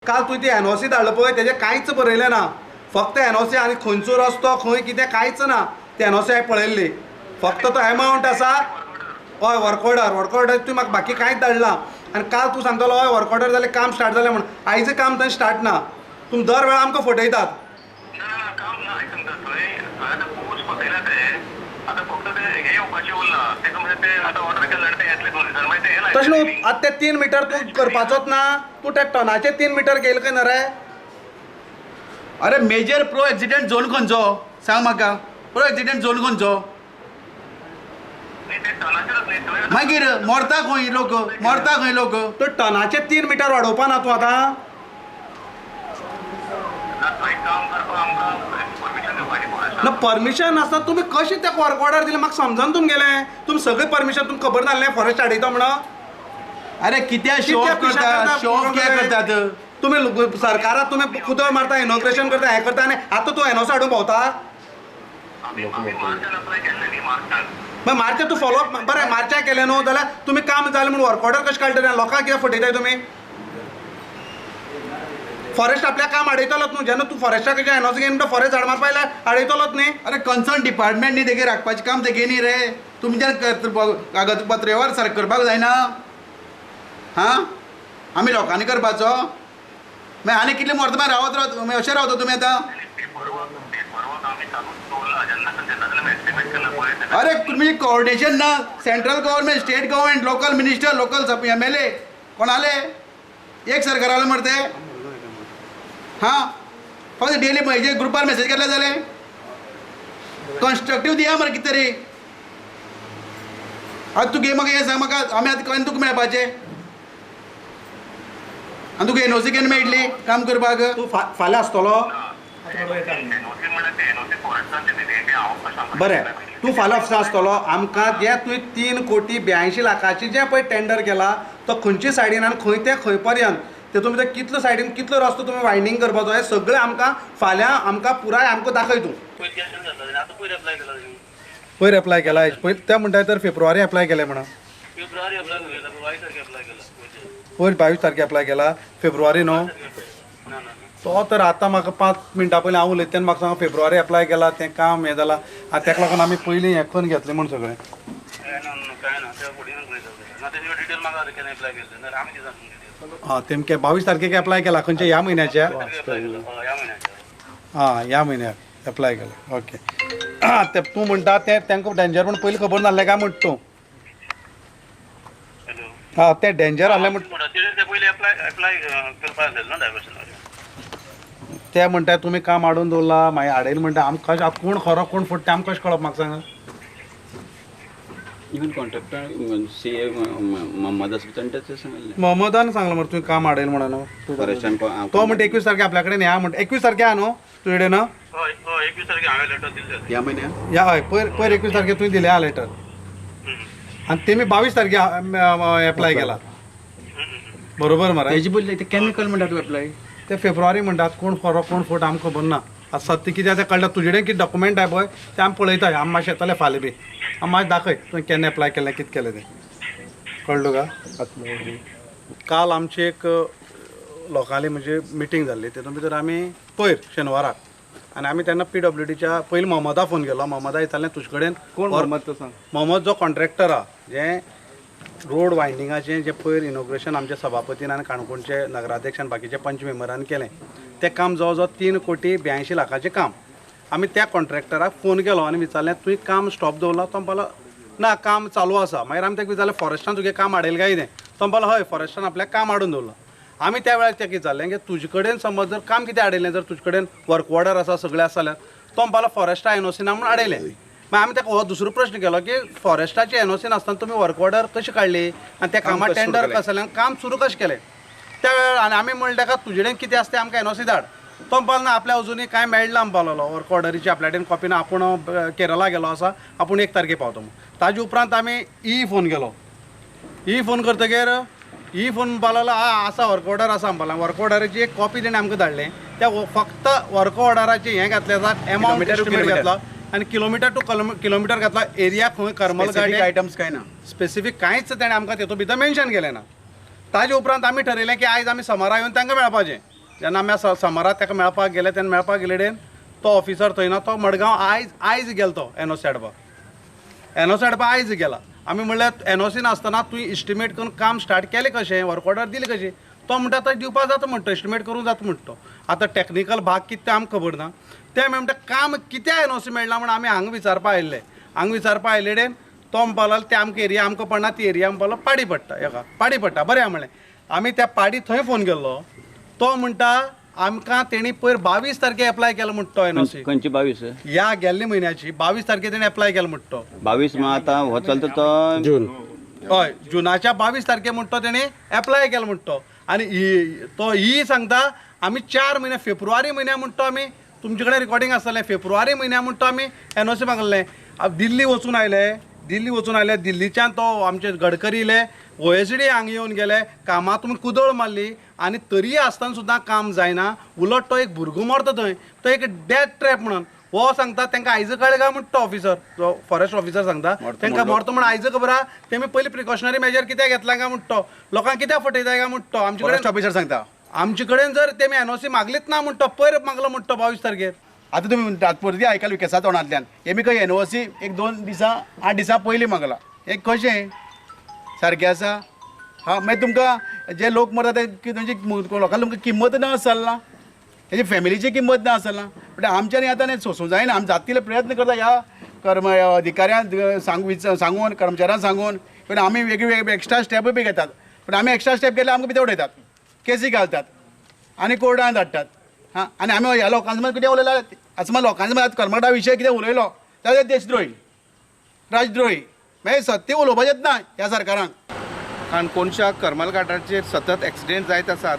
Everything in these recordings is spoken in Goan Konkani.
काल तुवें ती एनओसी धाडलो पळय तेजें कांयच बरयलें ना. फक्त एनओसी आनी खंयचो रस्तो खंय कितें कांयच ना. ती एनओसी हांवें पळयल्ली. फक्त तो एमावंट आसा. हय वर्क ऑर्डर, वर्क ऑर्डर तुवें म्हाका बाकी कांयच धाडला. आनी काल तूं सांगतालो हय वर्क ऑर्डर जालें काम स्टार्ट जालें म्हण. आयज काम थंय स्टार्ट ना. तुमी दर वेळा आमकां फटयतात. तशें न्हू आतां ते 3 मिटर तूं करपाचोच ना. तूं त्या टनाचे 3 मिटर घेयले काय ना रे? अरे मेजर प्रो एक्सिडेंट झोन खंयचो सांग म्हाका. प्रो एक्सिडेंट झोन खंयचो? मागीर मरता खंय लोक, मरता खंय लोक? तूं टनाचे 3 मिटर वाडोवपा ना तूं आतां? ना परमिशन आसतना तुमी कशें त्या वर्क ऑर्डर दिलें म्हाका समजन तुमगेलें. तुमी सगळें परमिशन तुमकां खबर नासलें फॉरेस्ट हाडयता म्हणून? अरे कित्याक शो ऑफ करता, शो ऑफ कित्याक करतात तुमी? सरकाराक तुमी कुदळ मारता, इनॉग्रेशन करता, हें करता आनी आतां तूं एनओसी हाडून भोंवता. मागीर मार्चाक तूं फॉलोअप बरें मार्चाक केलें न्हू जाल्यार तुमी काम जालें म्हूण वर्क ऑर्डर कशें काडटलें? लोकांक कित्याक फटयताय तुमी? फॉरेस्ट आपल्याक काम हाडयतलोच न्हू. जेन्ना तूं फॉरेस्टा कशें एनओसी घेवन फॉरेस्ट झाड मारपा जाल्यार हाडयतलोच न्ही. अरे कन्सर्न डिपार्टमेंट न्ही तेगे राखपाचें काम तेगे न्ही रे. तुमच्यान कागदपत्र व्यवहार सारको करपाक जायना. हां आमी लोकांनी करपाचो. मागीर आनी कितले मरता मागीर रावत रावत अशें रावता तुमी आतां? अरे तुमी कोऑर्डिनेशन ना. Central government, state government, local minister, local MLA कोणाले एक सरकाराले मरे ते. हां फक्त डेली हेजे ग्रुपार मेसेज केले जालें. कन्स्ट्रक्टीव दिया मरे कितें तरी. आतां तुगे म्हाका हें सांग म्हाका आमी आतां केन्ना तुका मेळपाचें आनी तुका एनओसी केन्ना मेळटली काम करपाक? तूं फाल्यां आसतलो? बरें तूं फाल्यां ऑफिसा आसतलो. आमकां जें तुवें 3,82 कोटी जें पळय टेंडर केला तो खंयचे सायडीन आनी खंय तें खंय पर्यंत तेतून भितर कितलो सायडीन कितलो रस्तो तुमी वायंडींग करपाचो हें सगळें आमकां फाल्यां आमकां पुराय आमकां दाखय तूं. पयर एप्लाय केला पयर ते म्हणटा तर फेब्रुवारी एप्लाय केलें म्हणून. पयर 22 तारखे एप्लाय केला फेब्रुवारी न्हू. तो तर आतां म्हाका 5 मिनटां पयलीं हांव उलयता तेन्ना म्हाका सांग फेब्रुवारी एप्लाय केला तें काम हें जालां. आतां तेका लागून आमी पयलीं हें करून घेतलें म्हूण सगळें. हां तेमके 22 तारखेक एप्लाय केला. खंयच्या ह्या म्हयन्याच्या? हां ह्या म्हयन्याक एप्लाय केला. ओके ते तूं म्हणटा तें तांकां डेंजर म्हूण पयलीं खबर नासलें काय म्हणटा तूं? हां तें डेंजर आहलें म्हण ते म्हणटा तुमी काम हाडून दवरला मागीर हाडयलें म्हणटा. आमकां कशें कोण खरो कोण फुट्टा तें आमकां कशें कळप म्हाका सांगा? इवन कॉन्ट्रॅक्टर सी ए मोहम्मद आसा ताणें सांगलें. मोहम्मदान सांगलें मरे तुवें काम हाडयलें म्हणून. तो म्हणटा 21 तारखे आपल्या कडेन या म्हणटा. 21 तारखे आहा न्हू तुजे कडेन? ह्या म्हयन्याक? ह्या हय पयर पयर 21 तारखे तुवें दिलें आहा लेटर आनी तेमी 22 तारखे एप्लाय केला. बरोबर मरे? तेजे पयलीं ते केन्ना केलें म्हणटा तूं एप्लाय? ते फेब्रुवारी म्हणटात. कोण खरो कोण फट आमकां खबर ना. आतां सत्य कितें आसा तें कळटा. तुजे कडेन कितें डॉक्युमेंट आहा पळय तें आमी पळयता. आमी मातशें येतले फाल्यां बी आमी मातशें दाखय तुवें केन्ना एप्लाय केलें कितें केलें तें. कळ्ळें तुका? काल आमची एक लोकांली म्हणजे मिटींग जाल्ली तेतून भितर आमी पयर शेनवाराक आनी आमी तेन्ना पीडब्ल्यूडीच्या पयलीं मोहम्मदा फोन केलो. मोहम्मदा विचारलें तुजे कडेन कोण मोहम्मद तो सांग. मोहम्मद जो कॉन्ट्रॅक्टर आहा जें रोड वायंडिंगाचें जें पयर इनॉग्रेशन आमच्या सभापतीन आनी काणकोणचे नगराध्यक्ष आनी बाकीचे पंच मेंबरान केलें तें काम जवळ जवळ 3,82 कोटीचें काम. आमी त्या कॉन्ट्रॅक्टराक फोन केलो आनी विचारलें तुवें काम स्टॉप दवरला? तो म्हणपालो ना काम चालू आसा. मागीर आमी ताका विचारलें फॉरेस्टान तुगें काम हाडयलें काय कितें? तो म्हणपालो हय फॉरेस्टान आपल्याक काम हाडून दवरलां. आमी त्या वेळार ताका विचारलें की तुजे कडेन समज जर काम कितें हाडयलें जर तुजे कडेन वर्क ऑर्डर आसा सगळें आसा जाल्यार? तो म्हणपालो फॉरेस्टा एनओसी ना म्हूण हाडयलें. मागीर आमी ताका हो दुसरो प्रश्न केलो की फॉरेस्टाची एनओसी नासतना तुमी वर्क ऑर्डर कशी काडली आनी त्या कामाक टेंडर कशें जालें आनी काम सुरू कशें केलें त्या वेळार? आनी आमी म्हणलें ताका तुजे कडेन कितें आसा तें आमकां एनओसी धाड. तो म्हणपालो ना आपल्या अजुनूय कांय मेळना म्हणपालो. वर्क ऑर्डरीची आपल्या कडेन कॉपी ना. आपूण केरला गेलो आसा आपूण 1 तारखे पावता म्हूण. ताजे उपरांत आमी ई फोन केलो. ई फोन करतगीर ई फोन म्हणपालो आसा वर्क ऑर्डर आसा म्हणपालो. वर्क ऑर्डराची एक कॉपी तेणें आमकां धाडलें. त्या फक्त वर्क ऑर्डराचें हें घातलें आसा एमावंट एस्टिमेट घातला आनी किलोमिटर टू किलोमिटर घातला. एरिया खंय करमल गार्डन आयटम्स कांय ना स्पेसिफीक कांयच तेणें आमकां तेतूंत भितर मेन्शन केलें ना. ताजे उपरांत आमी ठरयलें की आयज आमी सोमारा येवन तांकां मेळपाचें. जेन्ना आमी समराक ताका मेळपाक गेले तेन्ना मेळपाक गेले कडेन तो ऑफिसर थंय ना, तो मडगांव आयज गेलो तो एनओसी हाडपाक, एनओसी हाडपाक आयज गेला. आमी म्हणल्यार एनओसी नासतना तुवें इस्टिमेट करून काम स्टार्ट केलें कशें, वर्क ऑर्डर दिली कशी? तो म्हणटा तो दिवपाक जाता म्हणटा, एस्टिमेट करूंक जाता म्हणटा. आतां टॅक्निकल भाग कितें तें आमकां खबर ना. तें म्हणटा काम कित्याक एनओसी मेळना म्हण आमी हांगा विचारपा आयिल्ले. हांगा विचारपा आयिल्ले कडेन तो म्हणपाक लागलो ते आमकां एरिया आमकां पडना, ती एरिया म्हणपाक लागलो पाडी पडटा, एका पाडी पडटा. बरें म्हणलें आमी त्या पाडी थंय फोन केल्लो. तो म्हणटा आमकां तेणी पयर 22 तारखे एप्लाय केलो म्हणटा तो एनओसी. खंयची 22? ह्या गेल्ले म्हयन्याची 22 तारखे तेणी एप्लाय केलो म्हणटा तो. 22 आतां हो चलता तो जून. हय, जुनाच्या 22 तारखे म्हणटा तो तेणी एप्लाय केलो म्हणटा. आनी तो ही सांगता आमी 4 म्हयने फेब्रुवारी म्हयन्या म्हणटा आमी तुमचे कडेन रिकॉर्डिंग आसतलें, फेब्रुवारी म्हयन्या म्हणटा आमी एनओसी मागलें. दिल्ली वचून आयले, दिल्ली वचून आयले, दिल्लीच्यान तो आमचे गडकरी येयले, ओएसडी हांगा येवन गेले, कामां तुमी कुदळ मारली आनी तरीय आसतना सुद्दां काम जायना. उलट तो एक भुरगो मरता थंय, तो एक डेथ ट्रॅप म्हणून हो सांगता तांकां आयज कळ्ळें काय म्हणटा तो ऑफिसर, जो फॉरेस्ट ऑफिसर सांगता तांकां मरता म्हण आयज खबर आहा, तेमी पयलीं प्रिकॉशनरी मेजर कित्याक घेतला काय म्हणटा, लोकांक कित्याक फटयता काय म्हणटा. आमचे कडेन ऑफिसर सांगता आमचे कडेन जर तेमी एनओसी मागलीच ना म्हणटा, पयर मागलो म्हणटा 22 तारखेर. आतां तुमी तात्पुरती आयकल विकेसा तोंडांतल्यान हेमी खंय एनओसी 1 2 दिसां 8 दिसां पयलीं मागला, हें कशें सारकें आसा? हां, मागीर तुमकां जे लोक मरता ते तेंची लोकांक तुमकां किंमत ना आसला, तेजी फॅमिलीची किंमत ना आसला. पण आमच्यांनी आतां सोसूं जायना. आमी जात तितले प्रयत्न करता ह्या कर्म अधिकाऱ्यांक सांगून कर्मचाऱ्यांक सांगून, पण आमी वेगळे वेगळे एक्स्ट्रा स्टेपूय बी घेतात. पण आमी एक्स्ट्रा स्टेप घेतल्यार आमकां भितर उडयतात, केसी घालतात आनी कोर्टान धाडटात. हां, आनी आमी ह्या लोकांचो कितें उलयला आतां लोकांचो आतां करमटा विशय कितें उलयलो जाल्यार देशद्रोही, राजद्रोही. मागीर सत्य उलोवपाचेंच ना ह्या सरकारांक. काणकोणच्या करमल घाटाचेर सतत एक्सिडेंट जायत आसात.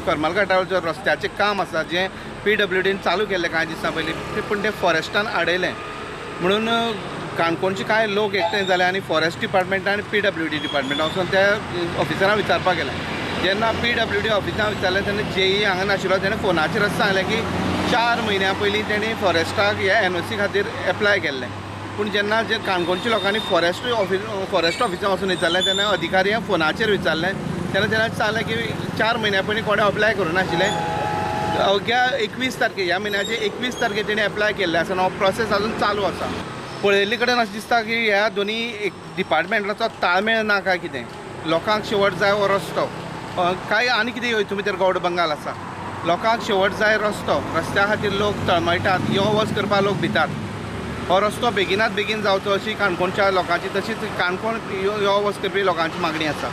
करमल घाटार जो रस्त्याचें काम आसा जें पीडब्ल्यूडीन चालू केल्लें कांय दिसां पयलीं, पूण तें फॉरेस्टान आडयलें म्हणून काणकोणचे कांय लोक एकठांय जाले आनी फॉरेस्ट डिपार्टमेंट आनी पीडब्ल्यूडी डिपार्टमेंटा वचून त्या ऑफिसरांक विचारपाक गेले. जेन्ना पीडब्ल्यूडी ऑफिसरांक विचारलें तेन्ना जेई हांगा नाशिल्लो, तेणें फोनाचेरच सांगलें की 4 म्हयन्यां पयलीं तेणें फॉरेस्टाक ह्या एनओसी खातीर एप्लाय केल्लें. पूण जेन्ना जे काणकोणच्या लोकांनी फॉरेस्ट ऑफिसान वचून विचारलें तेन्ना अधिकाऱ्यांक फोनाचेर विचारलें तेन्ना तेणें सांगलें की 4 म्हयन्यां पयलीं कोणें अप्लाय करूं नाशिल्लें. अवघ्या 21 तारखे ह्या म्हयन्याचे 21 तारखे तेणें एप्लाय केल्लें आसा आनी हो प्रोसेस आजून चालू आसा. पळयल्ले कडेन अशें दिसता की ह्या दोनी एक डिपार्टमेंटाचो ताळमेळ ना काय कितें. लोकांक शेवट जाय हो रस्तो, काय आनी कितें हितून भितर गौड बंगाल आसा. लोकांक शेवट जाय रस्तो, रस्त्या खातीर लोक तळमळटात, यो वच करपाक लोक भितात. हो रस्तो बेगिनात बेगीन जावचो अशी काणकोणच्या लोकांची तशीच काणकोण यो वच करपी लोकांची मागणी आसा.